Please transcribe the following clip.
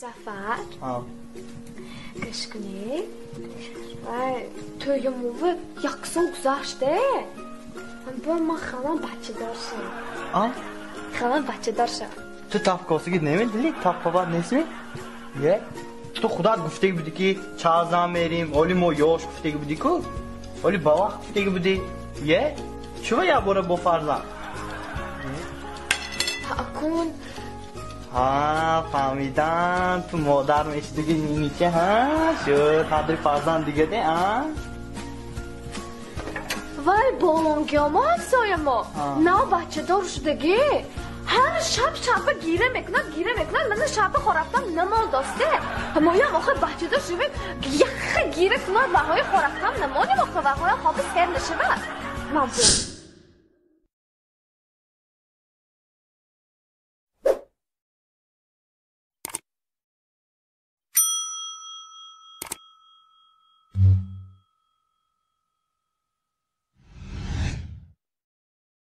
Зафар. Гӯш кунӣ. Вай, тӯйимуви як сол гузаште. Бо ман халам бачадор шам. А? Халам бачадор шам. Ту тафкосиги намедили? Тафқобат нестми? Е? Ту худат гуфтаги буди, ки чазан мерим, оли мо ёш гуфтаги буди ку? Оли ба вақт гуфтаги буди. Е? Чува як бора бо фарзанд? Акун. Ҳа, фаҳмидам, ту модар мешидиги нинича, ҳа? Шуд, қадри фарзанд дига де, а? Вай, болонгиёмо, ҳамсоямо. Нав бачадор шудагӣ. Ҳар шаб шаба гира мекунад, гира мекунад, мана шаба хорафтам намондосте. Моям охир бачадор шудем, яхха гира кунад, ваҳои хорафтам намонем, охир ваҳои хоби сер нашавад. Ман бо.